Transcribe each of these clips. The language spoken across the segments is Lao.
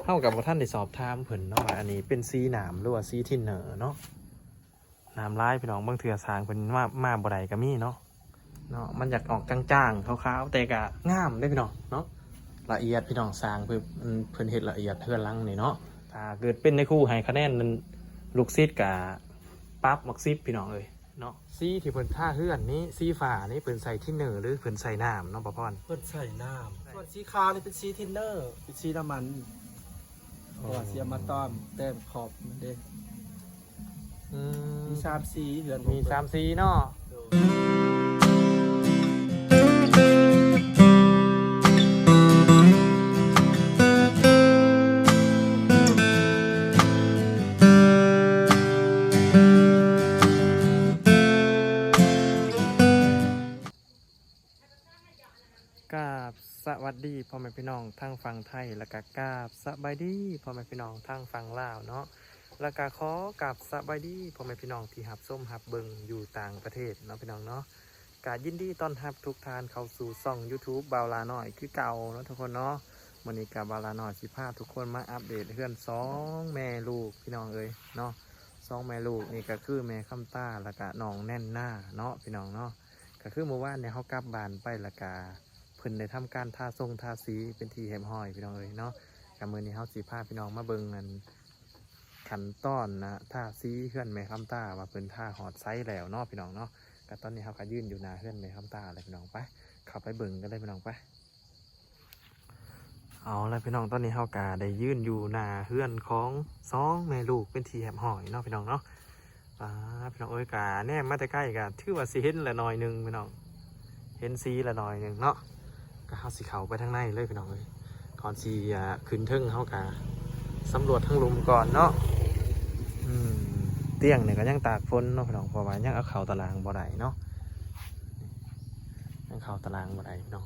ເຮົາກໍບໍ່ທັນໄດ້ສອບຖາມເພິ່ນເນາະ ວ່າອັນນີ້ເປັນສີໜາມ ຫຼືວ່າສີທິນເນີເນາະ. ໜາມຫຼາຍພີ່ນ້ອງ ບາງເທື່ອຊ່າງເພິ່ນມາ ມາບໍ່ໄດ້ກໍມີເນາະ ເນາະ. ມັນຢາກອອກຈາງໆ ຂາວໆ ແຕ່ກໍງາມເດ້ພີ່ນ້ອງເນາະ. ລະອຽດພີ່ນ້ອງ ຊ່າງເພິ່ນ ເພິ່ນເຮັດລະອຽດເຮືອນຫຼັງນີ້ເນາະ. ຖ້າເກີດເປັນນາຍຄູໃຫ້ຄະແນນນັ້ນ ລູກສິດກໍປັບໝາກສິບພີ່ນ້ອງເອີຍເນາະ. ສີທີ່ເພິ່ນທາເຮືອນນີ້ ສີຟ້ານີ້ເພິ່ນໃສ່ທິນເນີ ຫຼືເພິ່ນໃສ່ໜາມເນາະ ປະພອນ? ເພິ່ນໃສ່ໜາມ. ສ່ວນສີຂາວນີ້ເປັນສີທິນເນີ ເປັນສີນ້ຳມັນ. ອໍ ເພາະວ່າຊິເອົາມາຕ້ອມແຕ້ມຂອບມັນເດ້. ອືມ ມີສາມສີເຮືອນຂອງເພິ່ນ ມີສາມສີເນາະ. ໂດຍ ກາບສະຫວັດດີພໍ່ແມ່ພີ່ນ້ອງທາງຝັ່ງໄທ ແລ້ວກະກາບສະບາຍດີພໍ່ແມ່ພີ່ນ້ອງທາງຝັ່ງລາວເນາະ ແລ້ວກະຂໍກາບສະບາຍດີພໍ່ແມ່ພີ່ນ້ອງທີ່ຮັບຊົມຮັບເບິ່ງຢູ່ຕ່າງປະເທດເນາະ ພີ່ນ້ອງເນາະ. ກະຍິນດີຕ້ອນຮັບທຸກທ່ານເຂົ້າສູ່ຊ່ອງຢູທູບບ່າວຫຼ້ານ້ອຍຄືເກົ່າເນາະທຸກຄົນເນາະ. ມື້ນີ້ກະບ່າວຫຼ້ານ້ອຍຊິພາທຸກຄົນມາອັບເດດເຮືອນສອງແມ່ລູກພີ່ນ້ອງເອີຍເນາະ. ສອງແມ່ລູກນີ້ກະຄືແມ່ຄຳຕາ ແລ້ວກະນ້ອງແນນນາເນາະ ພີ່ນ້ອງເນາະ. ກະຄືມື້ວານນີ້ເຮົາກັບບ້ານໄປ ແລ້ວກະເພິ່ນໄດ້ທຳການທາຊົງທາສີເປັນທີ່ຮຽບຮ້ອຍ ພີ່ນ້ອງເອີຍເນາະ. ກະມື້ນີ້ເຮົາຊິພາພີ່ນ້ອງມາເບິ່ງອັນຂັ້ນຕອນນະ ທາສີເຮືອນແມ່ຄຳຕາ ວ່າເພິ່ນທາຮອດໃສແລ້ວເນາະ ພີ່ນ້ອງເນາະ. ກະຕອນນີ້ເຮົາກະຢືນຢູ່ໜ້າເຮືອນແມ່ຄຳຕາແລ້ວ ພີ່ນ້ອງ. ໄປ ເຂົ້າໄປເບິ່ງກັນເລີຍ ພີ່ນ້ອງ ໄປ. ເອົາລະພີ່ນ້ອງ ຕອນນີ້ເຮົາກະໄດ້ຢືນຢູ່ໜ້າເຮືອນຂອງສອງແມ່ລູກເປັນທີ່ຮຽບຮ້ອຍເນາະ ພີ່ນ້ອງເນາະ. ອ່າ ພີ່ນ້ອງເອີຍ ກະແນມມາແຕ່ໄກກະຖືວ່າຊິເຫັນລະໜ້ອຍໜຶ່ງພີ່ນ້ອງ ເຫັນສີລະໜ້ອຍໜຶ່ງເນາະ. ກະເຮົາຊິເຂົ້າໄປທາງໃນເລີຍພີ່ນ້ອງເອີຍ. ກ່ອນຊິ ອ່າ ຂຶ້ນເທິງ ເຮົາກະສຳຫຼວດທາງລຸ່ມກ່ອນເນາະ. ອືມ ຕຽງນີ້ກະຍັງຕາກຝົນເນາະພີ່ນ້ອງ ເພາະວ່າຍັງເອົາເຂົ້າຕາລາງບໍ່ໄດ້ເນາະ ຍັງເຂົ້າຕາລາງບໍ່ໄດ້ພີ່ນ້ອງ.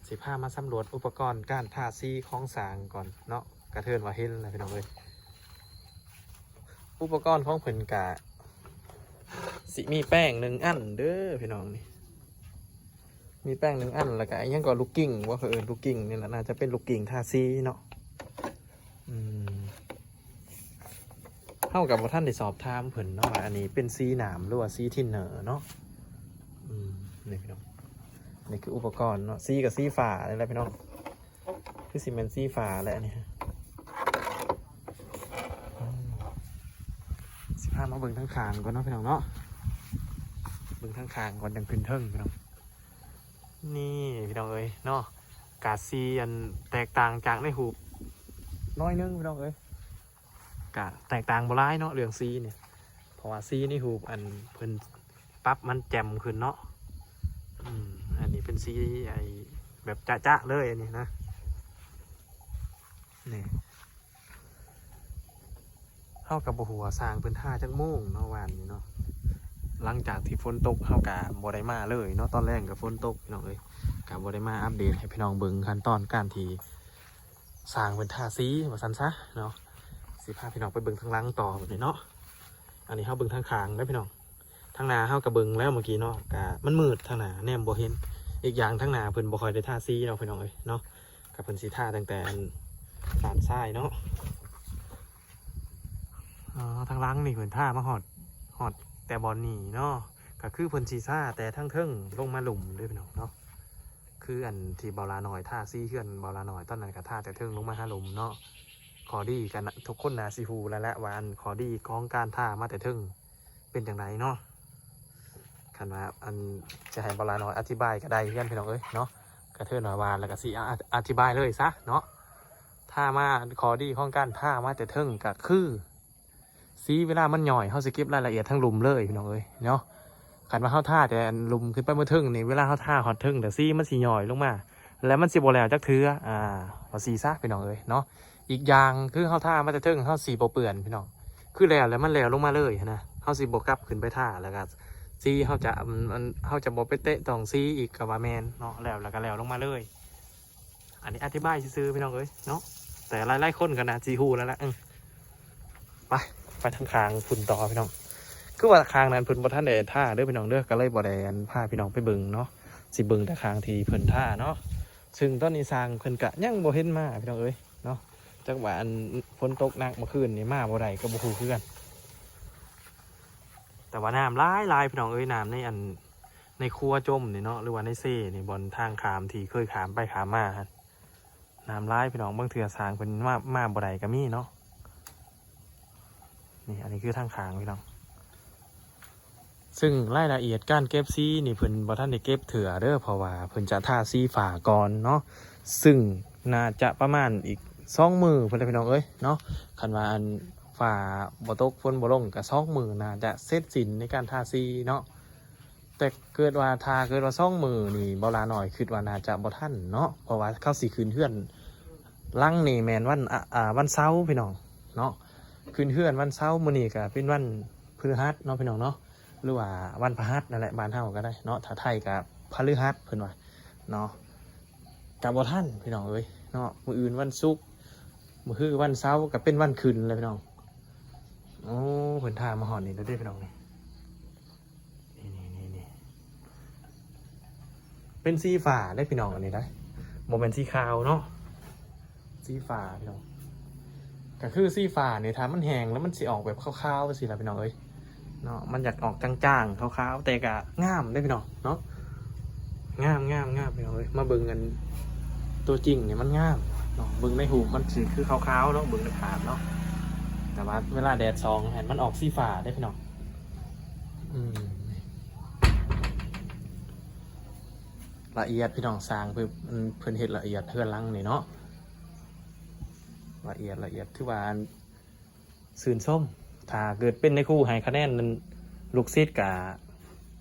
ຊິພາມາສຳຫຼວດອຸປະກອນການທາສີຂອງຊ່າງກ່ອນເນາະ. ກະເທີນວ່າເຫັນແລ້ວພີ່ນ້ອງເອີຍ. ອຸປະກອນຂອງເພິ່ນກະຊິມີແປງໜຶ່ງອັນເດີພີ່ນ້ອງນີ້ ມີແປງໜຶ່ງອັນ ແລ້ວກະອີຫຍັງກໍລູກກິ່ງ ວ່າເຂົາເອີ້ນລູກກິ່ງນີ້ແຫຼະ ໜ້າຈະເປັນລູກກິ່ງທາສີເນາະ. ອືມ ເຮົາກໍບໍ່ທັນໄດ້ສອບຖາມເພິ່ນເນາະ ວ່າອັນນີ້ເປັນສີໜາມ ຫຼືວ່າສີທິນເນີເນາະ. ອືມ ນີ້ພີ່ນ້ອງ ນີ້ຄືອຸປະກອນເນາະ ສີກໍສີຟ້ານີ້ແຫຼະພີ່ນ້ອງ. ຄືຊິແມ່ນສີຟ້າແຫຼະອັນນີ້. ອືມ ຊິພາມາເບິ່ງທາງຂ້າງກ່ອນເນາະ ພີ່ນ້ອງເນາະ. ເບິ່ງທາງຂ້າງກ່ອນ ຈັ່ງຂຶ້ນເທິງພີ່ນ້ອງ. ນີ້ພີ່ນ້ອງເອີຍເນາະ ກະສີອັນແຕກຕ່າງຈາກໃນຮູບໜ້ອຍໜຶ່ງພີ່ນ້ອງເອີຍ. ກະແຕກຕ່າງບໍ່ຫຼາຍເນາະເລື່ອງສີນີ້ ເພາະວ່າສີໃນຮູບອັນເພິ່ນປັບມັນແຈ່ມຂຶ້ນເນາະ. ອືມ ອັນນີ້ເປັນສີໄອ້ແບບຈະໆເລີຍອັນນີ້ນະ. ນີ້ ເຮົາກໍບໍ່ຮູ້ວ່າຊ່າງເພິ່ນທາຈັກໂມງເນາະ ວານນີ້ເນາະ. ຫຼັງຈາກທີ່ຝົນຕົກ ເຮົາກໍບໍ່ໄດ້ມາເລີຍເນາະ ຕອນແລງກໍຝົນຕົກ ພີ່ນ້ອງເອີຍ. ກໍບໍ່ໄດ້ມາອັບເດດໃຫ້ພີ່ນ້ອງເບິ່ງຂັ້ນຕອນການທີ່ ຊ່າງເພິ່ນທາສີວ່າຊັ້ນຊະເນາະ. ຊິພາພີ່ນ້ອງໄປເບິ່ງທາງຫຼັງຕໍ່ບັດນີ້ເນາະ. ອັນນີ້ເຮົາເບິ່ງທາງຂ້າງເດີພີ່ນ້ອງ. ທາງໜ້າເຮົາກໍເບິ່ງແລ້ວເມື່ອກີ້ເນາະ ກະມັນມືດ ທາງໜ້າແນມບໍ່ເຫັນ. ອີກຢ່າງທາງໜ້າເພິ່ນບໍ່ຄ່ອຍໄດ້ທາສີເນາະ ພີ່ນ້ອງເອີຍເນາະ. ກະເພິ່ນຊິທາຕັ້ງແຕ່ອັນດ້ານຊ້າຍເນາະ. ອໍ ທາງຫຼັງນີ້ເພິ່ນທາມາຮອດ ຮອດແຕ່ບ່ອນນີ້ເນາະ. ກະຄືເພິ່ນຊິທາແຕ່ທາງເທິງລົງມາລຸ່ມເດີພີ່ນ້ອງເນາະ. ຄືອັນທີ່ບ່າວຫຼ້ານ້ອຍທາສີເຮືອນບ່າວຫຼ້ານ້ອຍຕອນນັ້ນ ກະທາແຕ່ເທິງລົງມາຫາລຸ່ມເນາະ. ຂໍ້ດີກະ ທຸກຄົນໜ້າຊິຮູ້ແລ້ວແຫຼະວ່າ ອັນຂໍ້ດີຂອງການທາມາແຕ່ເທິງເປັນຈັ່ງໃດເນາະ. ຄັນວ່າອັນຈະໃຫ້ບ່າວຫຼ້ານ້ອຍອະທິບາຍກະໄດ້ຄືກັນ ພີ່ນ້ອງເອີຍເນາະ. ກະເທີນວ່າວ່າແລ້ວກະຊິອະ ອະທິບາຍເລີຍຊະເນາະ. ທາມາ ຂໍ້ດີຂອງການທາມາແຕ່ເທິງກະຄື ສີເວລາມັນຫຍ້ອຍ ເຮົາຊິເກັບລາຍລະອຽດທາງລຸ່ມເລີຍ ພີ່ນ້ອງເອີຍເນາະ. ຄັນວ່າເຮົາທາແຕ່ອັນລຸ່ມຂຶ້ນໄປເບິ່ງເທິງນີ້ ເວລາເຮົາທາຮອດເທິງແລ້ວ ສີມັນຊິຫຍ້ອຍລົງມາ ແລ້ວມັນຊິບໍ່ແລ້ວຈັກເທື່ອ. ອ່າ ວ່າຊີ້ຊະ ພີ່ນ້ອງເອີຍເນາະ. ອີກຢ່າງຄືເຮົາທາມາແຕ່ເທິງ ເຮົາຊິບໍ່ເປື້ອນ ພີ່ນ້ອງ. ຄືແລ້ວ ແລ້ວມັນແລ້ວລົງມາເລີຍຫັ້ນນະ. ເຮົາຊິບໍ່ກັບຂຶ້ນໄປທາ ແລ້ວກໍສີເຮົາຈະ ອັນ ເຮົາຈະບໍ່ໄປແຕະຕ້ອງສີອີກກໍວ່າແມ່ນເນາະ. ແລ້ວ ແລ້ວກໍແລ້ວລົງມາເລີຍ. ອັນນີ້ອະທິບາຍຊື່ໆ ພີ່ນ້ອງເອີຍເນາະ. ແຕ່ຫຼາຍໆຄົນກໍໜ້າຊິຮູ້ແລ້ວລະ. ເອີ ໄປ ໄປທາງຂ້າງພຸ້ນຕໍ່ ພີ່ນ້ອງ. ຄືວ່າຂ້າງນັ້ນເພິ່ນບໍ່ທັນໄດ້ທາເດີ ພີ່ນ້ອງເດີ ກໍເລີຍບໍ່ໄດ້ ອັນ ພາພີ່ນ້ອງໄປເບິ່ງເນາະ. ຊິເບິ່ງແຕ່ຂ້າງທີ່ເພິ່ນທາເນາະ. ຊຶ່ງຕອນນີ້ຊ່າງເພິ່ນກະຍັງບໍ່ເຫັນມາ ພີ່ນ້ອງເອີຍເນາະ. ຈັກວ່າອັນຝົນຕົກໜັກເມື່ອຄືນນີ້ມາບໍ່ໄດ້ກໍບໍ່ຮູ້ຄືກັນ. ແຕ່ວ່ານ້ຳຫຼາຍໆ ພີ່ນ້ອງເອີຍ, ນ້ຳໃນອັນ ໃນຂົວຈົມນີ້ເນາະ ຫຼືວ່າໃນເຊນີ້ ບ່ອນທາງຂ້າມທີ່ເຄີຍຂ້າມໄປຂ້າມມາຫັ້ນ ນ້ຳຫຼາຍພີ່ນ້ອງ. ບາງເທື່ອຊ່າງເພິ່ນມາ ມາບໍ່ໄດ້ກໍມີເນາະ. ນີ້ ອັນນີ້ຄືທາງຂ້າງພີ່ນ້ອງ. ຊຶ່ງລາຍລະອຽດການເກັບສີນີ້ເພິ່ນບໍ່ທັນໄດ້ເກັບເທື່ອເດີ ເພາະວ່າເພິ່ນຈະທາສີຝາກ່ອນເນາະ. ຊຶ່ງໜ້າຈະປະມານອີກສອງມື້ພຸ້ນແຫຼະພີ່ນ້ອງເອີຍເນາະ. ຄັນວ່າອັນ ຟ້າບໍ່ຕົກ ຝົນບໍ່ລົງ ກະສອງມື້ໜ້າຈະເສັດສິ້ນໃນການທາສີເນາະ. ແຕ່ເກີດວ່າ ຖ້າເກີດວ່າສອງມື້ນີ້ ເບົາຫຼ້ານ້ອຍຄິດວ່າໜ້າຈະບໍ່ທັນເນາະ ເພາະວ່າເຂົາຊິຂຶ້ນເຮືອນຫຼັງນີ້ແມ່ນວັນ ອາ ອາ ວັນເສົາພີ່ນ້ອງເນາະ. ຂຶ້ນເຮືອນວັນເສົາ, ມື້ນີ້ກະເປັນວັນພຶດຫັດເນາະພີ່ນ້ອງເນາະ ຫຼືວ່າວັນພະຫັດນັ້ນແຫຼະ ບ້ານເຮົາກໍໄດ້ເນາະ, ຖ້າໄທກະພະລືຫັດເພິ່ນວ່າເນາະ. ກະບໍ່ທັນພີ່ນ້ອງເອີຍເນາະ, ມື້ອື່ນວັນສຸກ ມື້ຮືວັນເສົາກະເປັນວັນຂຶ້ນແລ້ວພີ່ນ້ອງ. ໂອ້ ເພິ່ນທາມາຮອດນີ້ແລ້ວເດ້ພີ່ນ້ອງນີ້. ນີ້ໆໆ ເປັນສີຟ້າເດ້ພີ່ນ້ອງ ອັນນີ້ໄດ໋ ບໍ່ແມ່ນສີຂາວເນາະ ສີຟ້າພີ່ນ້ອງ. ກໍຄືສີຟ້ານີ້ ຖ້າມັນແຫ້ງແລ້ວມັນຊິອອກແບບຂາວໆ ຈັ່ງຊີ້ລະພີ່ນ້ອງເອີຍເນາະ, ມັນຢາກອອກຈາງໆ ຂາວໆ ແຕ່ກໍງາມເດ້ພີ່ນ້ອງເນາະ. ງາມໆໆ ພີ່ນ້ອງເອີຍ, ມາເບິ່ງອັນຕົວຈິງນີ້ມັນງາມເນາະ, ເບິ່ງໃນຮູບມັນຊິຄືຂາວໆເນາະ ເບິ່ງໃນພາບເນາະ, ແຕ່ວ່າເວລາແດດສ່ອງຫັ້ນມັນອອກສີຟ້າເດ້ພີ່ນ້ອງ. ອືມ ລະອຽດພີ່ນ້ອງ, ຊ່າງເພິ່ນ ເພິ່ນເຮັດລະອຽດເຮືອນຫຼັງນີ້ເນາະ, ລະອຽດ ລະອຽດ ຖືວ່າອັນ ຊື່ນຊົມ. ຖ້າເກີດເປັນນາຍຄູໃຫ້ຄະແນນນັ້ນ ລູກສິດກະ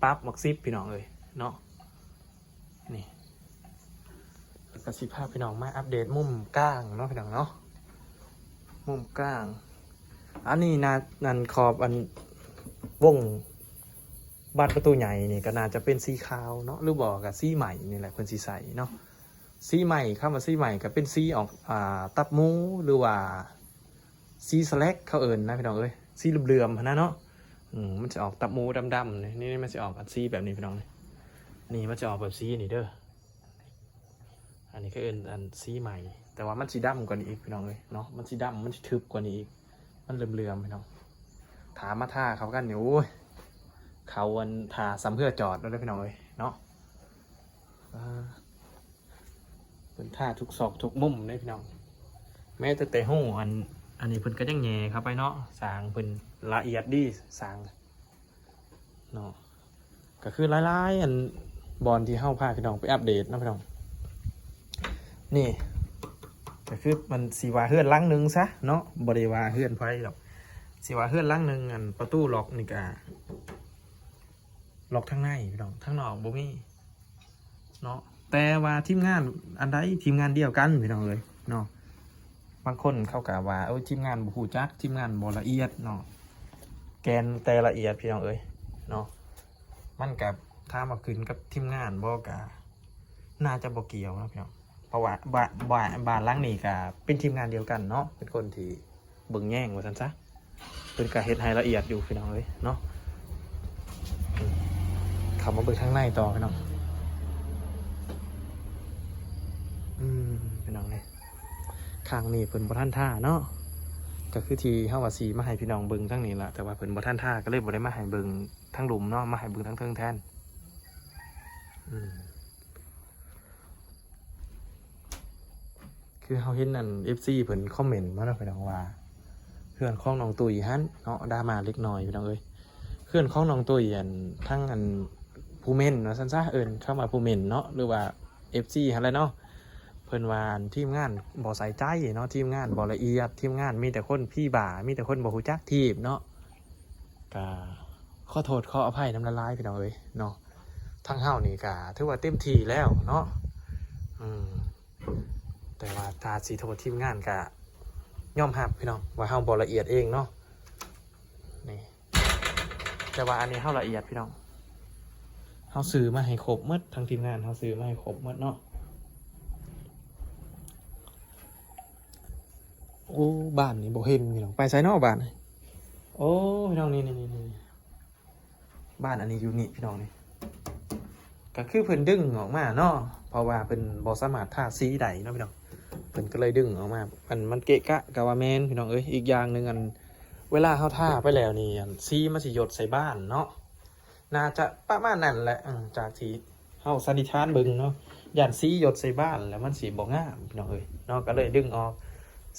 ປັບໝາກສິບ ພີ່ນ້ອງເອີຍເນາະ. ນີ້ ແລ້ວກໍຊິພາພີ່ນ້ອງມາອັບເດດມຸມກາງເນາະ ພີ່ນ້ອງເນາະ, ມຸມກາງ. ອັນນີ້ນະ ອັນຂອບອັນວົງບານປະຕູໃຫຍ່ນີ້ກໍໜ້າຈະເປັນສີຂາວເນາະ ຫຼືບໍ່ກໍສີໄມ້ນີ້ແຫຼະເພິ່ນຊິໃສ່ເນາະ. ສີໄມ້ ຄຳວ່າສີໄມ້ກໍເປັນສີອອກ ອ່າ ຕັບໝູ ຫຼືວ່າສີສະແລັກເຂົາເອີ້ນນະ ພີ່ນ້ອງເອີຍ, ສີເຫຼືອມໆຫັ້ນນະເນາະ. ອືມ ມັນຊິອອກຕັບໝູດຳໆ ນີ້ ນີ້ມັນຊິອອກອັນສີແບບນີ້ພີ່ນ້ອງ, ນີ້ ນີ້ມັນຊິອອກແບບສີນີ້ເດີ. ອັນນີ້ເຂົາເອີ້ນອັນສີໄມ້ ແຕ່ວ່າມັນຊິດຳກວ່ານີ້ອີກພີ່ນ້ອງເອີຍເນາະ, ມັນຊິດຳ ມັນຊິທຶບກວ່ານີ້ອີກ, ມັນເຫຼືອມໆ ພີ່ນ້ອງ. ຖ້າມາທາເຂົ້າກັນນີ້ ໂອ້ຍ ເຂົ້າອັນ ຖ້າສ່ຳເຮືອຈອດແລ້ວເດີພີ່ນ້ອງເອີຍເນາະ. ອ່າ ເພິ່ນທາທຸກຊອກທຸກມຸມເດ້ພີ່ນ້ອງ, ແມ້ແຕ່ແຕ່ຮູອັນ ອັນນີ້ເພິ່ນກໍຍັງແຫຍ່ເຂົ້າໄປເນາະ. ຊ່າງເພິ່ນລະອຽດດີ ຊ່າງເນາະ, ກໍຄືຫຼາຍໆ ອັນ ບ່ອນທີ່ເຮົາພາພີ່ນ້ອງໄປອັບເດດເນາະພີ່ນ້ອງ. ນີ້ກໍຄືມັນຊິວ່າເຮືອນຫຼັງໜຶ່ງຊະເນາະ, ບໍ່ໄດ້ວ່າເຮືອນໃຜດອກ, ຊິວ່າເຮືອນຫຼັງໜຶ່ງ ອັນປະຕູລັອກນີ້ກໍ ລັອກທາງໃນພີ່ນ້ອງ, ທາງນອກບໍ່ມີເນາະ. ແຕ່ວ່າທີມງານອັນໃດ ທີມງານດຽວກັນພີ່ນ້ອງເອີຍເນາະ, ບາງຄົນເຂົາກໍວ່າ ໂອ້ຍ ທີມງານບໍ່ຮູ້ຈັກ ທີມງານບໍ່ລະອຽດເນາະ, ແກ່ນແຕ່ລະອຽດພີ່ນ້ອງເອີຍເນາະ. ມັນກໍຖາມວ່າຂຶ້ນກັບທີມງານບໍ່ ກໍໜ້າຈະບໍ່ກ່ຽວເນາະພີ່ນ້ອງ, ເພາະວ່າ ບ້ານ ບ້ານ ບ້ານຫຼັງນີ້ກໍເປັນທີມງານດຽວກັນເນາະ, ເປັນຄົນທີ່ ເບິ່ງແຍງວ່າຊັ້ນຊະ, ເພິ່ນກະເຮັດໃຫ້ລະອຽດຢູ່ພີ່ນ້ອງເອີຍເນາະ. ເຂົ້າມາເບິ່ງທາງໃນຕໍ່ພີ່ນ້ອງ. ອືມ ພີ່ນ້ອງເອີຍ ຂ້າງນີ້ເພິ່ນບໍ່ທັນທາເນາະ, ກະຄືທີ່ເຮົາວ່າຊິມາໃຫ້ພີ່ນ້ອງເບິ່ງທາງນີ້ລະ, ແຕ່ວ່າເພິ່ນບໍ່ທັນທາ ກະເລີຍບໍ່ໄດ້ມາໃຫ້ເບິ່ງທາງລຸ່ມເນາະ, ມາໃຫ້ເບິ່ງທາງເທິງແທນ. ອືມ ຄືເຮົາເຫັນອັນ ເອັຟຊີ ເພິ່ນຄອມເມັນມາເນາະພີ່ນ້ອງວ່າ ເຮືອນຂອງນ້ອງຕຸ້ຍຫັ້ນເນາະ ດຣາມາເລັກນ້ອຍພີ່ນ້ອງເອີຍ. ເຮືອນຂອງນ້ອງຕຸ້ຍ ອັນ ທັງອັນຜູ້ເມັນວ່າຊັ້ນຊະ, ເອີ້ນຄຳວ່າຜູ້ເມັນເນາະ ຫຼືວ່າ ເອັຟຊີ ຫັ້ນແຫຼະເນາະ, ເພິ່ນວ່າ ອັນ ທີມງານບໍ່ໃສ່ໃຈເນາະ, ທີມງານບໍ່ລະອຽດ, ທີມງານມີແຕ່ຄົນຜີບ້າ, ມີແຕ່ຄົນບໍ່ຮູ້ຈັກທີບເນາະ. ກະຂໍໂທດຂໍອະໄພນຳຫຼາຍໆ ພີ່ນ້ອງເອີຍເນາະ, ທາງເຮົານີ້ກະຖືວ່າເຕັມທີ່ແລ້ວເນາະ. ອືມ ແຕ່ວ່າຖ້າຊິໂທດທີມງານກະຍອມຮັບພີ່ນ້ອງ ວ່າເຮົາບໍ່ລະອຽດເອງເນາະ ນີ້. ແຕ່ວ່າອັນນີ້ເຮົາລະອຽດພີ່ນ້ອງ, ເຮົາຊື້ມາໃຫ້ຄົບໝົດ, ທາງທີມງານເຮົາຊື້ມາໃຫ້ຄົບໝົດເນາະ. ໂອ້ ບ້ານນີ້ບໍ່ເຫັນພີ່ນ້ອງ, ໄປໃສເນາະບ້ານ? ໂອ້ ພີ່ນ້ອງ ນີ້ໆໆ ບ້ານອັນນີ້ຢູ່ນີ້ພີ່ນ້ອງນີ້, ກໍຄືເພິ່ນດຶງອອກມາເນາະ ເພາະວ່າເພິ່ນບໍ່ສາມາດທາສີໄດ້ເນາະພີ່ນ້ອງ. ເພິ່ พิ่ນກໍເລີຍດຶງອອກມາ ມັນ ມັນເກະກະກໍວ່າແມ່ນ ພີ່ນ້ອງເອີຍ. ອີກຢ່າງໜຶ່ງ ອັນ ເວລາເຮົາທາໄປແລ້ວນີ້ ອັນ ສີມັນຊິຢົດໃສ່ບານເນາະ ໜ້າຈະປະມານນັ້ນແຫຼະ ເອີ ຈາກທີ່ເຮົາສັນນິຖານເບິ່ງເນາະ ຢ້ານສີຢົດໃສ່ບານແລ້ວມັນຊິບໍ່ງາມ ພີ່ນ້ອງເອີຍເນາະ ກໍເລີຍດຶງອອກ.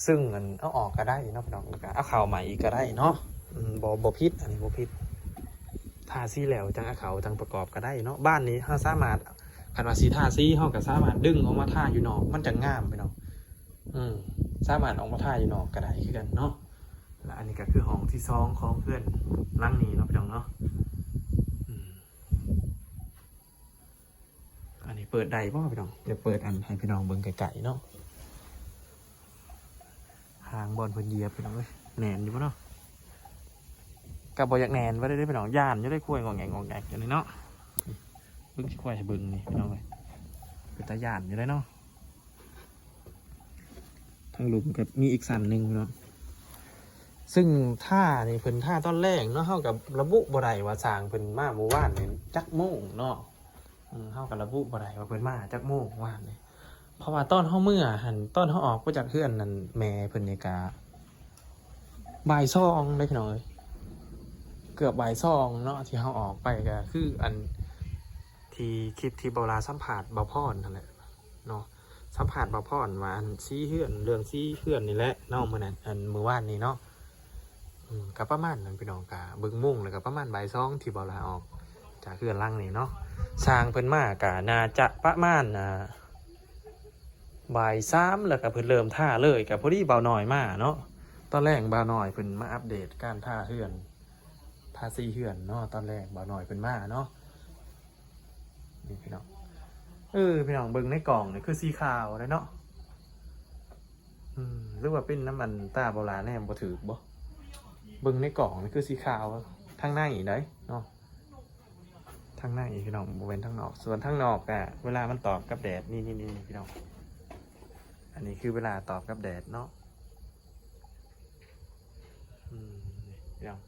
ຊຶ່ງ ອັນ ເອົາອອກກໍໄດ້ເນາະ ພີ່ນ້ອງ ແລ້ວກໍເອົາເຂົ້າໃໝ່ອີກກໍໄດ້ເນາະ ອືມ ບໍ່ ບໍ່ຜິດ ອັນນີ້ບໍ່ຜິດ. ທາສີແລ້ວຈັ່ງເອົາເຂົ້າ ຈັ່ງປະກອບກໍໄດ້ເນາະ. ບານນີ້ເຮົາສາມາດ ຄັນວ່າຊິທາສີ ເຮົາກໍສາມາດດຶງອອກມາທາຢູ່ນອກ ມັນຈັ່ງງາມ ພີ່ນ້ອງ ອືມ ສາມາດອອກມາທາຢູ່ນອກກໍໄດ້ຄືກັນເນາະ. ແລະ ອັນນີ້ກໍຄືຫ້ອງທີສອງຂອງເຮືອນຫຼັງນີ້ເນາະ ພີ່ນ້ອງເນາະ ອືມ. ອັນນີ້ເປີດໄດ້ບໍ່ ພີ່ນ້ອງ? ດຽວເປີດອັນໃຫ້ພີ່ນ້ອງເບິ່ງໃກ້ໆເນາະ ຫາງບ່ອນເພິ່ນຢຽບ ພີ່ນ້ອງເອີຍ ແໜ້ນຢູ່ບໍ່ເນາະ? ກໍບໍ່ຢາກແໜ້ນປານໃດເດ້ ພີ່ນ້ອງ ຢ້ານຢູ່ເດ້ ຄວາຍງອກແງກງອກແງກຢູ່ນີ້ເນາະ. ເບິ່ງຊິຄວາຍໃຫ້ເບິ່ງນີ້ ພີ່ນ້ອງເອີຍ ເປັນຕາຢ້ານຢູ່ເດ້ເນາະ. ທາງລຸ່ມກໍມີອີກຊັ້ນໜຶ່ງເນາະ ຊຶ່ງທານີ້ເພິ່ນທາຕອນແລງເນາະ ເຮົາກໍລະບຸບໍ່ໄດ້ວ່າຊ່າງເພິ່ນມາມື້ວານນີ້ຈັກໂມງເນາະ ອືມ ເຮົາກໍລະບຸບໍ່ໄດ້ວ່າເພິ່ນມາຈັກໂມງວານນີ້ ເພາະວ່າຕອນເຮົາເມືອຫັ້ນ ຕອນເຮົາອອກໄປຈາກເຮືອນນັ້ນ ແມ່ເພິ່ນນີ້ກະບ່າຍສອງເດ້ ພີ່ນ້ອງເອີຍ ເກືອບບ່າຍສອງເນາະ ທີ່ເຮົາອອກໄປ ກໍຄືອັນທີ່ຄລິບທີ່ບ່າວຫຼ້າສຳພາດບ່າວພອນຫັ້ນແຫຼະເນາະ ສຳພາດບ່າວພອນວ່າອັນສີເຮືອນ ເລື່ອງສີເຮືອນນີ້ແຫຼະເນາະ ມື້ນັ້ນ ອັນ ມື້ວານນີ້ເນາະ. ອືມ ກໍປະມານນັ້ນ ພີ່ນ້ອງ ກໍເບິ່ງໂມງແລ້ວກໍປະມານບ່າຍສອງ ທີ່ບ່າວຫຼ້າອອກຈາກເຮືອນຫຼັງນີ້ເນາະ ຊ່າງເພິ່ນມາກໍໜ້າຈະປະມານ ອ່າ ບ່າຍສາມ ແລ້ວກໍເພິ່ນເລີ່ມທາເລີຍ ກໍພໍດີບ່າວນ້ອຍມາເນາະ ຕອນແລງບ່າວນ້ອຍເພິ່ນມາອັບເດດການທາເຮືອນ ທາສີເຮືອນເນາະ ຕອນແລງບ່າວນ້ອຍເພິ່ນມາເນາະ. ນີ້ ພີ່ນ້ອງ ເອີ ພີ່ນ້ອງເບິ່ງໃນກ້ອງນີ້ຄືສີຂາວເດ້ເນາະ ອືມ ຫຼືວ່າເປັນນຳອັນຕາບ່າວຫຼ້າແນມບໍ່ຖືກບໍ່ ເບິ່ງໃນກ້ອງນີ້ຄືສີຂາວ ທາງໃນໃດເນາະ ທາງໃນ ພີ່ນ້ອງ ບໍ່ແມ່ນທາງນອກ ສ່ວນທາງນອກກະເວລາມັນຕອບກັບແດດ ນີ້ໆໆ ພີ່ນ້ອງ ອັນນີ້ຄືເວລາຕອບກັບແດດເນາະ ອືມ ນີ້ ພີ່ນ້ອງ.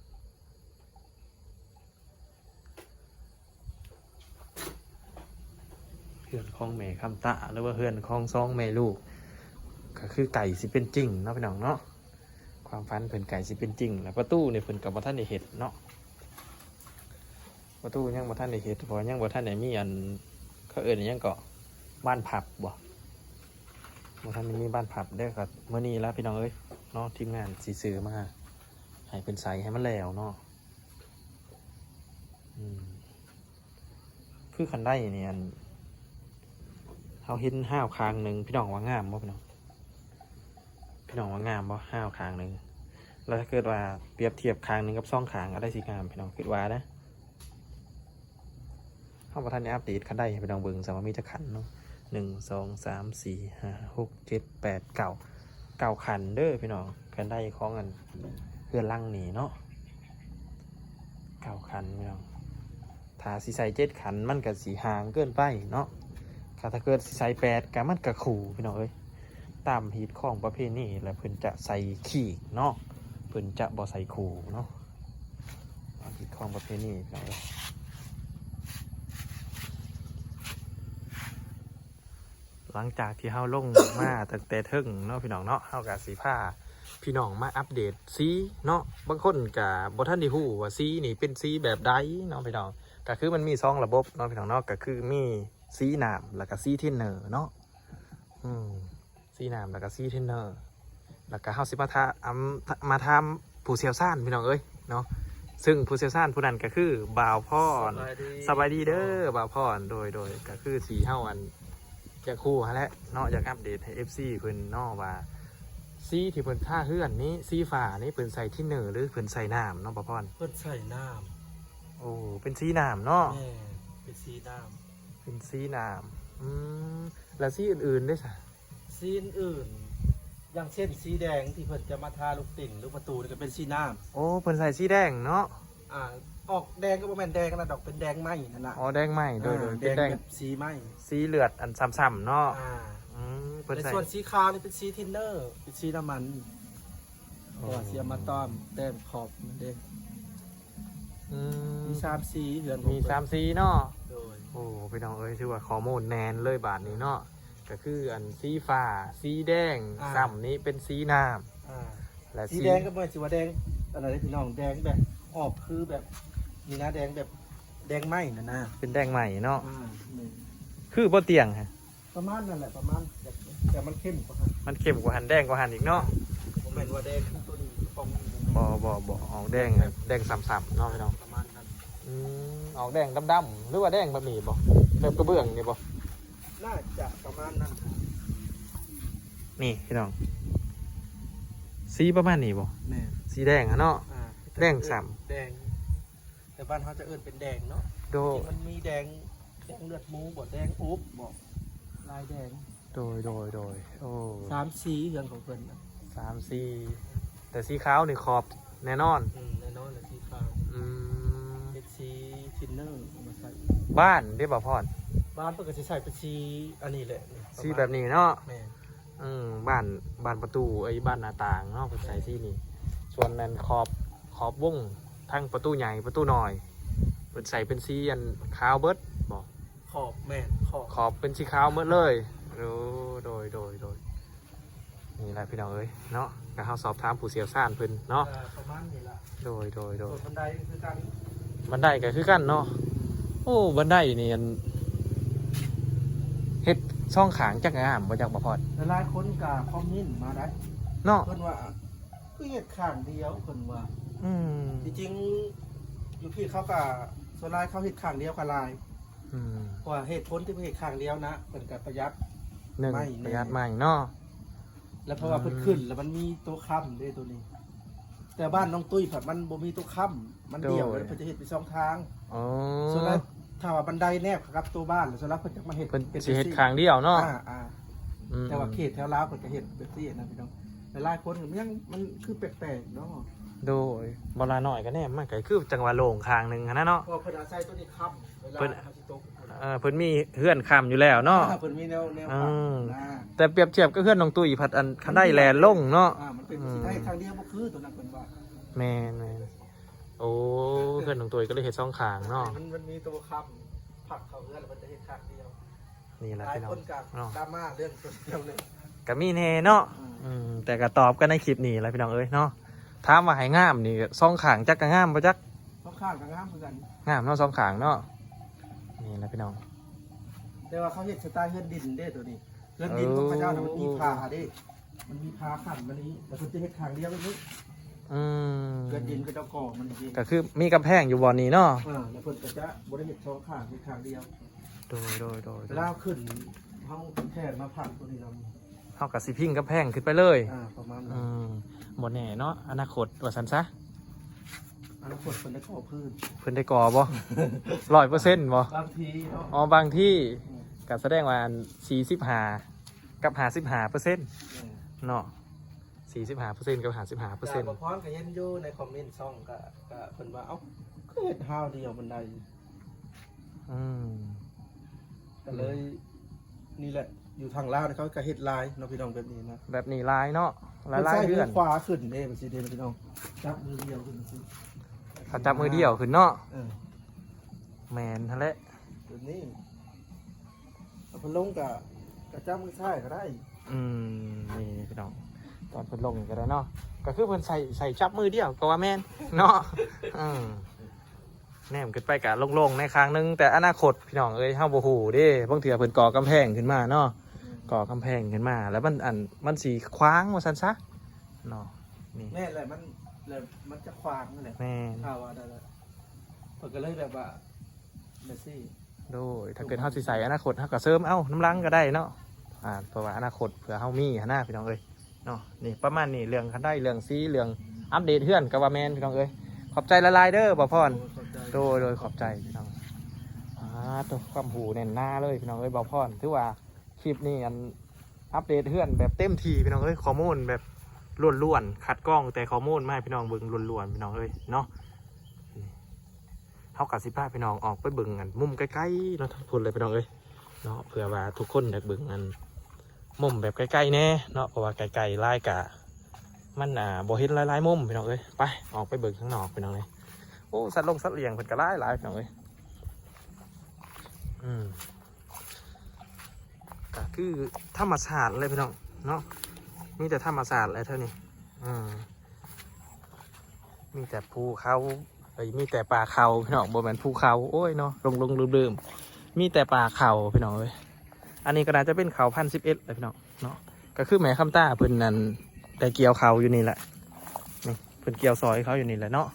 ເຮືອນຂອງແມ່ຄຳຕາ ຫຼືວ່າເຮືອນຂອງສອງແມ່ລູກ ກໍຄືໃກ້ຊິເປັນຈິງເນາະ ພີ່ນ້ອງເນາະ ຄວາມຝັນເພິ່ນໃກ້ຊິເປັນຈິງແລ້ວ. ປະຕູນີ້ເພິ່ນກໍບໍ່ທັນໄດ້ເຮັດເນາະ ປະຕູຍັງບໍ່ທັນໄດ້ເຮັດ ເພາະວ່າຍັງບໍ່ທັນໄດ້ມີອັນ ເຂົາເອີ້ນຫຍັງເກາະ ບານພັບບໍ່ ບໍ່ທັນໄດ້ມີບານພັບເດີ. ກໍມື້ນີ້ລະ ພີ່ນ້ອງເອີຍເນາະ ທີມງານຊິຊື້ມາໃຫ້ເພິ່ນໃສ່ໃຫ້ມັນແລ້ວເນາະ. ອືມ ຄືຄັນໄດນີ້ ອັນ ເຮົາເຫັນຮາວຂ້າງໜຶ່ງ ພີ່ນ້ອງວ່າງາມບໍ່ ພີ່ນ້ອງ? ພີ່ນ້ອງວ່າງາມບໍ່ ຮາວຂ້າງໜຶ່ງ? ແລ້ວຖ້າເກີດວ່າປຽບທຽບຂ້າງໜຶ່ງກັບສອງຂ້າງ ອັນໃດຊິງາມ ພີ່ນ້ອງຄິດວ່ານະ? ເຮົາບໍ່ທັນໄດ້ອັບເດດຄັນໄດໃຫ້ພີ່ນ້ອງເບິ່ງ ຊະວ່າມີຈັກຄັນເນາະ ໜຶ່ງ ສອງ ສາມ ສີ່ ຫ້າ ຫົກ ເຈັດ ແປດ ເກົ້າ ເກົ້າຄັນເດີພີ່ນ້ອງ ຄັນໄດຂອງອັນເຮືອນຫຼັງນີ້ເນາະ ເກົ້າຄັນພີ່ນ້ອງ. ຖ້າຊິໃສ່ເຈັດຄັນມັນກະຊິຫ່າງເກີນໄປເນາະ ກະຖ້າເກີດຊິໃສ່ແປດກະມັນກະຄູ່ພີ່ນ້ອງເອີຍ ຕາມຮີດຄອງປະເພນີແລ້ວເພິ່ນຈະໃສ່ຄີກເນາະ ເພິ່ນຈະບໍ່ໃສ່ຄູ່ເນາະ ຕາມຮີດຄອງປະເພນີພີ່ນ້ອງເອີຍ. ຫຼັງຈາກທີ່ເຮົາລົງມາຕັ້ງແຕ່ເທິງເນາະພີ່ນ້ອງເນາະ ເຮົາກະຊິພາພີ່ນ້ອງມາອັບເດດສີເນາະ ບາງຄົນກະບໍ່ທັນໄດ້ຮູ້ວ່າສີນີ້ເປັນສີແບບໃດເນາະພີ່ນ້ອງ ກະຄືມັນມີສອງລະບົບເນາະພີ່ນ້ອງເນາະ ກະຄືມີສີນ້ຳ ແລ້ວກະສີທິນເນີເນາະ ອືມ ສີນ້ຳ ແລ້ວກະສີທິນເນີ ແລ້ວກະເຮົາຊິມາຖາມ ມາຖາມຜູ້ຊ່ຽວຊານພີ່ນ້ອງເອີຍເນາະ ຊຶ່ງຜູ້ຊ່ຽວຊານຜູ້ນັ້ນກະຄືບ່າວພອນ ສະບາຍດີ ສະບາຍດີເດີບ່າວພອນ ໂດຍ ໂດຍ ກະຄືທີ່ເຮົາອັນ ຢາກຮູ້ຫັ້ນແຫຼະເນາະ ຢາກອັບເດດໃຫ້ເອັຟຊີເພິ່ນເນາະວ່າ ສີທີ່ເພິ່ນທາເຮືອນນີ້ ສີຟ້ານີ້ເພິ່ນໃສ່ທິນເນີ ຫຼືເພິ່ນໃສ່ນ້ຳເນາະບ່າວພອນ? ເພິ່ນໃສ່ນ້ຳ. ໂອ້ ເປັນສີນ້ຳເນາະ? ແມ່ນ ເປັນສີນ້ຳ ເປັນສີນ້ຳ ອືມ ແລ້ວສີອື່ນໆເດ້ຊະ? ສີອື່ນໆ ຢ່າງເຊັ່ນສີແດງທີ່ເພິ່ນຈະມາທາລູກຕິ່ງ ຫຼືປະຕູນີ້ກະເປັນສີນ້ຳ. ໂອ້ ເພິ່ນໃສ່ສີແດງເນາະ? ອ່າ ອອກແດງກໍບໍ່ແມ່ນແດງອັນນັ້ນດອກ ເປັນແດງໄມ້ຫັ້ນນະ. ອໍ ແດງໄມ້ ໂດຍ ອ່າ ໂດຍ ເປັນແດງ ແດງແບບສີໄມ້ ສີເລືອດອັນຊ້ຳໆເນາະ. ອ່າ ອືມ ເພິ່ນໃສ່ ແລະສ່ວນສີຂາວນີ້ເປັນສີທິນເນີ ເປັນສີນ້ຳມັນ ເພາະວ່າຊິເອົາມາຕ້ອມແຕ້ມຂອບມັນເດ້. ອືມ ມີສາມສີເຮືອນ ມີສາມສີເນາະ. ໂດຍ ໂອ້ ພີ່ນ້ອງເອີຍ ຖືວ່າຂໍ້ມູນແໜ້ນເລີຍບາດນີ້ເນາະ ກໍຄືອັນສີຟ້າ ສີແດງ ອ່າ ຊ້ຳນີ້ເປັນສີນ້ຳ ອ່າ ແລະ ສີ ສີແດງກໍບໍ່ແມ່ນຊິວ່າແດງອັນນັ້ນເດ້ພີ່ນ້ອງ ແດງແບບອອກຄືແບບນີ້ນະ ແດງແບບແດງໄມ້ຫັ້ນນະ ເປັນແດງໄມ້ເນາະ ອ່າ ແມ່ນ ຄືບໍ່ຕຽງຮະ ປະມານນັ້ນແຫຼະ ປະມານ ແຕ່ ແຕ່ມັນເຂັ້ມກວ່າຫັ້ນ ມັນເຂັ້ມກວ່າຫັ້ນ ແດງກວ່າຫັ້ນອີກເນາະ ບໍ່ແມ່ນວ່າແດງຄືໂຕນີ້ຂອງ ບໍ່ ບໍ່ ບໍ່ ອອກແດງ ແດງຊ້ຳໆເນາະພີ່ນ້ອງ ປະມານນັ້ນ ອືມ ອອກແດງດຳໆ ຫຼືວ່າແດງແບບນີ້ບໍ່ ແບບກະເບື້ອງນີ້ບໍ່ ໜ້າຈະປະມານນັ້ນ ນີ້ພີ່ນ້ອງ ສີປະມານນີ້ບໍ່ ແມ່ນ ສີແດງຫັ້ນເນາະ ອ່າ ແດງຊ້ຳ ແດງ ແຕ່ບ້ານເຮົາຈະເອີ້ນເປັນແດງເນາະ ໂດຍ ທີ່ມັນມີແດງ ແດງເລືອດໝູບໍ່ ແດງໂອບບໍ່ ລາຍແດງ ໂດຍ ໂດຍ ໂດຍ ໂອ້ ສາມສີເຮືອນຂອງເພິ່ນນະ ສາມສີ ແຕ່ສີຂາວນີ້ຂອບແນ່ນອນ ອືມ ແນ່ນອນແຫຼະ ສີຂາວ ອືມ ເຮັດສີທິນເນີເອົາມາໃສ່ ບ້ານເດ້ ບ່າວພອນ ບ້ານເພິ່ນກໍຊິໃສ່ເປັນສີອັນນີ້ແຫຼະ ສີແບບນີ້ເນາະ ແມ່ນ ອືມ ບ້ານ ບ້ານປະຕູ ເອີຍ ບ້ານໜ້າຕ່າງເນາະ ເພິ່ນໃສ່ສີນີ້ ສ່ວນນັ້ນຂອບ ຂອບວົງ ທັງປະຕູໃຫຍ່ ປະຕູນ້ອຍ ເພິ່ນໃສ່ເປັນສີອັນຂາວເບິດບໍ່ ຂອບ ແມ່ນ ຂອບ ຂອບເປັນສີຂາວໝົດເລີຍ ໂດຍ ໂດຍ ໂດຍ ໂດຍ ນີ້ແຫຼະພີ່ນ້ອງເອີຍເນາະ ກໍເຮົາສອບຖາມຜູ້ຊ່ຽວຊານເພິ່ນເນາະ ເອີ ປະມານນີ້ລະ ໂດຍ ໂດຍ ໂດຍ ສ່ວນບັນໄດກໍຄືກັນ ບັນໄດກໍຄືກັນເນາະ ໂອ້ ບັນໄດນີ້ອັນ ເຮັດສອງຂ້າງຈັກງາມບໍ່ຈັກ ບ່າວພອນ ຫຼາຍໆຄົນກໍຄອມເມັນມາໄດ້ເນາະ ເພິ່ນວ່າ ຄືເຮັດຂ້າງດຽວເພິ່ນວ່າ ອືມ ທີ່ຈິງຢູ່ພີ້ເຂົາກໍສ່ວນຫຼາຍເຂົາເຮັດຂ້າງດຽວກໍຫຼາຍ ອືມ ເພາະວ່າເຫດຜົນທີ່ເພິ່ນເຮັດຂ້າງດຽວນະ ເພິ່ນກໍປະຢັດ ໜຶ່ງ ໄມ້ແນ່ ປະຢັດໄມ້ເນາະ ແລ້ວເພາະວ່າເພິ່ນ ອືມ ຂຶ້ນ ແລ້ວມັນມີຕົວຄ້ຳເດ້ໂຕນີ້ ແຕ່ບ້ານນ້ອງຕຸ້ຍພັດມັນບໍ່ມີຕົວຄ້ຳ ມັນດຽວ ໂດຍ ເພິ່ນຈະເຮັດເປັນສອງທາງ ອໍ ສ່ວນຫຼາຍຖ້າວ່າບັນໄດແນບເຂົ້າກັບຕົວບ້ານ ສ່ວນຫຼາຍເພິ່ນຈະມາເຮັດ ເພິ່ນ ເປັນ ຊິເຮັດຂ້າງດຽວເນາະ ອ່າ ອືມ ແຕ່ວ່າເຂດແຖວລາວເພິ່ນກໍເຮັດແບບນີ້ນະພີ່ນ້ອງ ຫຼາຍໆຄົນກໍຍັງ ມັນຄືແປກໆເນາະ ໂດຍ ບໍ່ຫຼາຍໜ້ອຍກໍແນມມາ ກໍຄືຈັ່ງວ່າໂລ່ງຂ້າງໜຶ່ງຫັ້ນນະເນາະ ເພາະວ່າເພິ່ນອາໄສຕົວນີ້ຄ້ຳ ເວລາ ເພິ່ນ ເຮົາຊິຕົກ ເອີ ເພິ່ນມີເຮືອນຄ້ຳຢູ່ແລ້ວເນາະ ອ່າ ເພິ່ນມີແນວ ແນວ ອືມ ຄ້ຳນະ ແຕ່ປຽບທຽບກັບເຮືອນນ້ອງຕຸ້ຍພັດ ອັນຄັນໄດ້ແລ່ນລົງເນາະ ອ່າ ມັນເປັນ ອືມ ຊິໄດ້ທາງດຽວບໍ່ຄືຕົວນັ້ນເພິ່ນວ່າ ແມ່ນໆ ໂອ້ ເຮືອນນ້ອງຕຸ້ຍກໍເລີຍເຮັດສອງຂ້າງເນາະ ມັນ ມັນມີຕົວຄ້ຳ ພັກເຂົ້າເຮືອນແລ້ວເພິ່ນຈະເຮັດຂ້າງດຽວ ນີ້ແຫຼະ ຫຼາຍ ພີ່ນ້ອງ ຄົນກໍ ເນາະ ດຣາມາເລື່ອງສ່ວນຕົວນີ້ ກໍມີແດ່ເນາະ ອືມ ອືມ ແຕ່ກໍຕອບກັນໃນຄລິບນີ້ແຫຼະ ພີ່ນ້ອງເອີຍເນາະ ຖາມວ່າໃຫ້ງາມນີ້ ສອງຂ້າງຈັກກໍງາມບໍ່ຈັກ ສອງຂ້າງກໍງາມຄືກັນ ງາມເນາະ ສອງຂ້າງເນາະ ນີ້ແຫຼະ ພີ່ນ້ອງ ແຕ່ວ່າເຂົາເຮັດສະໄຕເຮືອນດິນເດ້ໂຕນີ້ ເຮືອນດິນຂອງເຂົາເຈົ້ານະ ມັນມີ ເອີ ຜາເດ້ ມັນມີຜາຂັ້ນມານີ້ ແລ້ວເພິ່ນຈະເຮັດຂ້າງດຽວນີ້ ອືມ ເຮືອນດິນເຂົາເຈົ້າກໍ່ມັນນີ້ ກໍຄືມີກຳແພງຢູ່ບ່ອນນີ້ເນາະ ເອີ ແລ້ວເພິ່ນກໍຈະບໍ່ໄດ້ເຮັດສອງຂ້າງ ເຮັດຂ້າງດຽວ ໂດຍ ໂດຍ ໂດຍ ເວລາເຮົາຂຶ້ນ ເຮົາແຄ່ມາພັກຕົວນີ້ນຳ ເຮົາກໍຊິພິງກຳແພງຂຶ້ນໄປເລີຍ ອ່າ ປະມານນັ້ນ ອືມ ບໍ່ແນ່ເນາະ ອະນາຄົດວ່າຊັ້ນຊະ ອະນາຄົດເພິ່ນໄດ້ກໍ່ພື້ນ ເພິ່ນໄດ້ກໍ່ບໍ່ ຮ້ອຍເປີເຊັນບໍ່ ບາງທີເນາະ ອໍ ບາງທີ ອືມ ກໍສະແດງວ່າອັນ ສີ່ສິບຫ້າ ກັບ ຫ້າສິບຫ້າເປີເຊັນ ແມ່ນ ເນາະ ສີ່ສິບຫ້າເປີເຊັນ ກັບ ຫ້າສິບຫ້າເປີເຊັນ ກໍບໍ່ພອນກໍເຫັນຢູ່ໃນຄອມເມັນຊ່ອງ ກໍ ກໍເພິ່ນວ່າ ເອົ້າ ຄືເຮັດຮາວດຽວມັນໄດ້ ອືມ ກໍເລີຍ ອືມ ນີ້ແຫຼະ ຢູ່ທາງລາວເຂົາກໍເຮັດຫຼາຍເນາະ ພີ່ນ້ອງ ແບບນີ້ນະ ແບບນີ້ຫຼາຍເນາະ ຫຼາຍໆເຮືອນ ມືຂວາຂຶ້ນເດ້ ມັນຊິເດ້ ພີ່ນ້ອງ ຈັບມືດຽວຂຶ້ນ ເຂົາຈັບມືດຽວຂຶ້ນເນາະ ເອີ ແມ່ນຫັ້ນແຫຼະ ແບບນີ້ ເອົາເພິ່ນລົງກະ ກະຈັບມືຊ້າຍກໍໄດ້ ອືມ ນີ້ພີ່ນ້ອງ ຕອນເພິ່ນລົງນີ້ກໍໄດ້ເນາະ ກໍຄືເພິ່ນໃສ່ ໃສ່ຈັບມືດຽວກໍວ່າແມ່ນເນາະ ອືມ ແນມຂຶ້ນໄປກະໂລ່ງໆໃນຂ້າງໜຶ່ງ ແຕ່ອະນາຄົດພີ່ນ້ອງເອີຍ ເຮົາບໍ່ຮູ້ເດ້ ບາງເທື່ອເພິ່ນກໍ່ກຳແພງຂຶ້ນມາເນາະ ກໍ່ກຳແພງຂຶ້ນມາ ແລ້ວມັນ ອັນ ມັນຊິຂວາງວ່າຊັ້ນຊະເນາະ ນີ້ ແມ່ນແຫຼະ ມັນ ແລ້ວມັນຈະຂວາງນັ້ນແຫຼະ ແມ່ນ ຖ້າວ່ານັ້ນແຫຼະ ເພິ່ນກໍເລີຍແບບວ່າ ແບບຊີ້ ໂດຍ ຖ້າເກີດເຮົາຊິໃສ່ອະນາຄົດ ເຮົາກໍເສີມເອົານຳຫຼັງກໍໄດ້ເນາະ ອ່າ ເພາະວ່າອະນາຄົດເພື່ອເຮົາມີຫັ້ນນະ ພີ່ນ້ອງເອີຍ ເນາະ ນີ້ປະມານນີ້ ເລື່ອງຄັນໄດ ເລື່ອງສີ ເລື່ອງອັບເດດເຮືອນກໍວ່າແມ່ນ ພີ່ນ້ອງເອີຍ ຂອບໃຈຫຼາຍໆເດີ ບ່າວພອນ ໂອ້ ຂອບໃຈ ໂດຍ ໂດຍ ຂອບໃຈ ພີ່ນ້ອງ ອ່າ ໂຕ ຄວາມຮູ້ແໜ້ນໜາເລີຍ ພີ່ນ້ອງເອີຍ ບ່າວພອນ ຖືວ່າຄລິບນີ້ ອັນ ອັບເດດເຮືອນແບບເຕັມທີ່ ພີ່ນ້ອງເອີຍ ຂໍ້ມູນແບບລ້ວນໆ ຄັດກອງແຕ່ຂໍ້ມູນມາໃຫ້ພີ່ນ້ອງເບິ່ງລ້ວນໆ ພີ່ນ້ອງເອີຍ ເນາະ ເຮົາກໍຊິພາພີ່ນ້ອງອອກໄປເບິ່ງ ອັນ ມຸມໃກ້ໆເນາະ ທາງພຸ້ນເລີຍ ພີ່ນ້ອງເອີຍເນາະ ເພື່ອວ່າທຸກຄົນຢາກເບິ່ງ ອັນ ມຸມແບບໃກ້ໆແດ່ເນາະ ເພາະວ່າໃກ້ໆຫຼາຍກະ ມັນ ອ່າ ບໍ່ເຫັນຫຼາຍໆມຸມ ພີ່ນ້ອງເອີຍ ໄປ ອອກໄປເບິ່ງຂ້າງນອກ ພີ່ນ້ອງເອີຍ ໂອ້ ສັດລົງສັດລ້ຽງເພິ່ນກໍຫຼາຍໆ ພີ່ນ້ອງເອີຍ ອືມ. ກໍຄືທຳມະຊາດເລີຍພີ່ນ້ອງເນາະ ມີແຕ່ທຳມະຊາດເລີຍແຖວນີ້ ອືມ ມີແຕ່ພູເຂົາ ເອີຍ ມີແຕ່ປ່າເຂົາພີ່ນ້ອງ ບໍ່ແມ່ນພູເຂົາ ໂອ້ຍເນາະ ຫຼົງໆລືມໆ ມີແຕ່ປ່າເຂົາພີ່ນ້ອງເອີຍ. ອັນນີ້ກໍໜ້າຈະເປັນເຂົາພັນສິບເອັດແຫຼະພີ່ນ້ອງເນາະ ກໍຄືແມ່ຄຳຕາເພິ່ນນັ້ນໄດ້ກ່ຽວເຂົ້າຢູ່ນີ້ແຫຼະ ນີ້ ເພິ່ນກ່ຽວຊອຍເຂົາຢູ່ນີ້ແຫຼະເນາະ.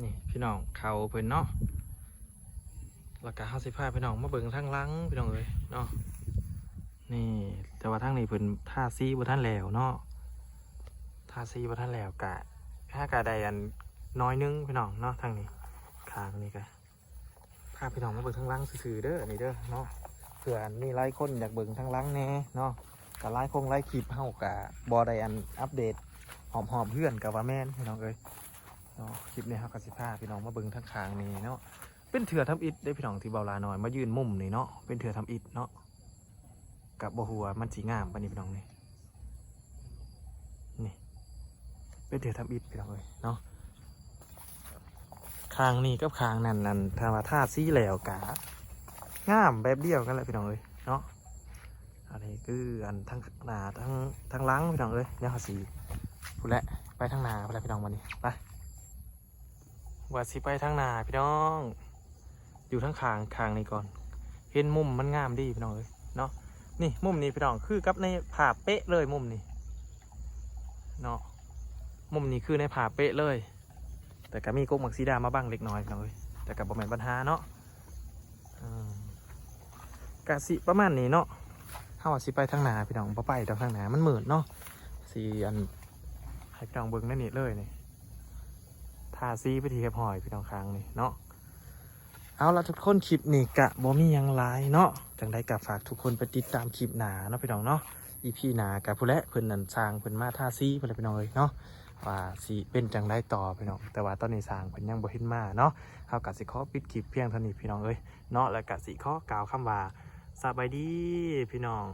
ນີ້ພີ່ນ້ອງ ເຂົາເພິ່ນເນາະ ແລ້ວກໍເຮົາຊິພາພີ່ນ້ອງມາເບິ່ງທາງຫຼັງພີ່ນ້ອງເອີຍເນາະ ນີ້ ແຕ່ວ່າທາງນີ້ເພິ່ນທາສີບໍ່ທັນແລ້ວເນາະ ທາສີບໍ່ທັນແລ້ວ ກະຫາກະໄດ້ອັນໜ້ອຍໜຶ່ງພີ່ນ້ອງເນາະ ທາງນີ້ ຂ້າງນີ້ກະ ພາພີ່ນ້ອງມາເບິ່ງທາງຫຼັງຊື່ໆເດີ ນີ້ເດີເນາະ ເພື່ອອັນມີຫຼາຍຄົນຢາກເບິ່ງທາງຫຼັງແດ່ເນາະ ກະຫຼາຍຄົງຫຼາຍຄລິບເຮົາກະບໍ່ໄດ້ອັນອັບເດດຮອບໆເຮືອນກະວ່າແມ່ນພີ່ນ້ອງເອີຍເນາະ. ຄລິບນີ້ເຮົາກະຊິພາພີ່ນ້ອງມາເບິ່ງທາງຂ້າງນີ້ເນາະ ເປັນເທື່ອທຳອິດເດ້ພີ່ນ້ອງ ທີ່ບ່າວຫຼ້ານ້ອຍມາຢືນມຸມນີ້ເນາະ ເປັນເທື່ອທຳອິດເນາະ ກະບໍ່ຮູ້ວ່າມັນຊິງາມປານນີ້ພີ່ນ້ອງ ນີ້ ນີ້ ເປັນເທື່ອທຳອິດພີ່ນ້ອງເອີຍເນາະ. ຂ້າງນີ້ກັບຂ້າງນັ້ນນັ້ນ ຖ້າວ່າທາສີແລ້ວກະງາມແບບດຽວກັນແຫຼະພີ່ນ້ອງເອີຍເນາະ. ອັນນີ້ຄືອັນທາງໜ້າ ທາງ ທາງຫຼັງພີ່ນ້ອງເອີຍ ດຽວເຮົາຊິພຸ້ນແຫຼະ ໄປທາງໜ້າພຸ້ນແຫຼະພີ່ນ້ອງ ບາດນີ້ ໄປ ວ່າຊິໄປທາງໜ້າພີ່ນ້ອງ ຢູ່ທາງຂ້າງ ຂ້າງນີ້ກ່ອນ ເຫັນມຸມມັນງາມດີພີ່ນ້ອງເອີຍເນາະ. ນີ້ມຸມນີ້ພີ່ນ້ອງ ຄືກັບໃນພາບເປະເລີຍມຸມນີ້ເນາະ ມຸມນີ້ຄືໃນພາບເປະເລີຍ ແຕ່ກໍມີກົກໝາກສີດາມາບັງເລັກນ້ອຍພີ່ນ້ອງເອີຍ ແຕ່ກໍບໍ່ແມ່ນບັນຫາເນາະ. ອືມ ກະຊິປະມານນີ້ເນາະ ເຮົາວ່າຊິໄປທາງໜ້າພີ່ນ້ອງ ບໍ່ໄປດອກທາງໜ້າມັນມືດເນາະ ຊິອັນ ໃຫ້ພີ່ນ້ອງເບິ່ງໃນນີ້ເລີຍນີ້ ທາສີເປັນທີ່ຮຽບຮ້ອຍພີ່ນ້ອງ ຂ້າງນີ້ເນາະ. ເອົາລະທຸກຄົນ ຄລິບນີ້ກະບໍ່ມີຫຍັງຫຼາຍເນາະ ຈັ່ງໃດກະຝາກທຸກຄົນໄປຕິດຕາມຄລິບໜ້າເນາະພີ່ນ້ອງເນາະ. ອີພີໜ້າກະພຸ້ນແຫຼະ ເພິ່ນນັ້ນ ຊ່າງເພິ່ນມາທາສີພຸ້ນແຫຼະພີ່ນ້ອງເອີຍເນາະ ວ່າຊິເປັນຈັ່ງໃດຕໍ່ພີ່ນ້ອງ ແຕ່ວ່າຕອນນີ້ຊ່າງເພິ່ນຍັງບໍ່ເຫັນມາເນາະ. ເຮົາກະຊິຂໍປິດຄລິບພຽງເທົ່ານີ້ພີ່ນ້ອງເອີຍເນາະ ແລ້ວກະຊິຂໍກ່າວຄຳວ່າ ສະບາຍດີພີ່ນ້ອງ.